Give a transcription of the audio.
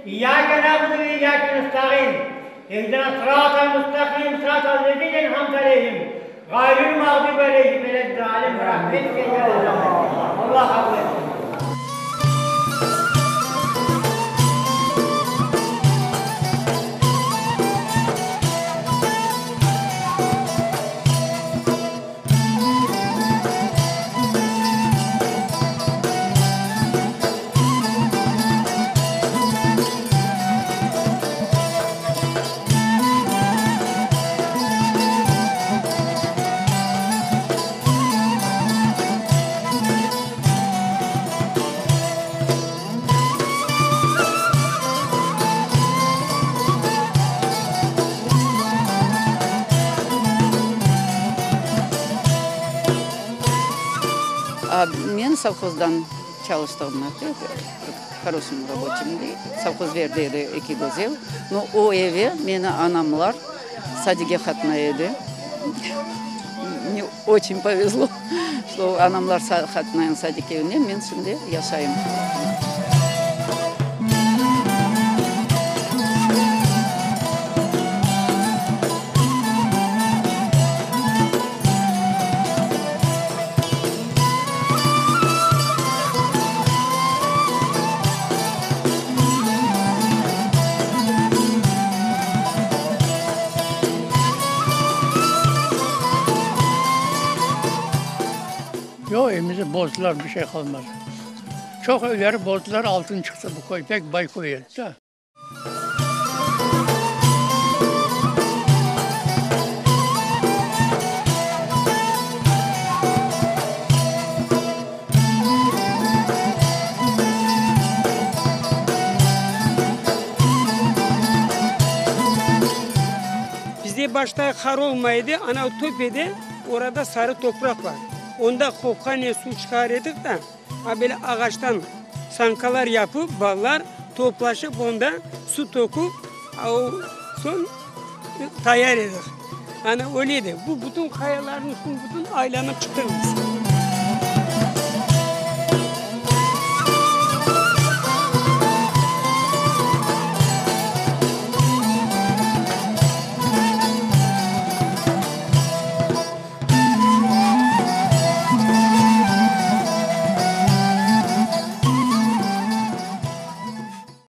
İyyâke na'budu ve iyyâke nesta'in, İhdinas-sıratal mustaqim, sıratal lezîne en'amte aleyhim, ğayril mağdubi aleyhim veled-dâlin, Birahmetike ya Allah qabul etsin. Men sovhozdan çalıştığımnı Хорошим рабочим dey, sovhoz berdi edi eki göz ev. No, o eve meni anamlar sadige qatnay edi. Mne oçen povezlo, çto anamlar qatnayan sadik evine men şimdi yaşayım. Yoq, evimizni bozdılar, bir şey qalmadı. Çoq evleri bozdılar, altın çıqtı bu köy, pek bay köy edi da. Bizde başta qar olmay edi, ana töpede, orada sarı topraq bar. Onda qopqanen suv çıqar edik da, a böyle ağaçtan sankalar yapıp, balalar toplaşıp onda su töküp, a o soñ tayar edik. Ana öyle edi. Bu bütün qayalarnıñ üstün bütün aylanıp çıqtıq biz.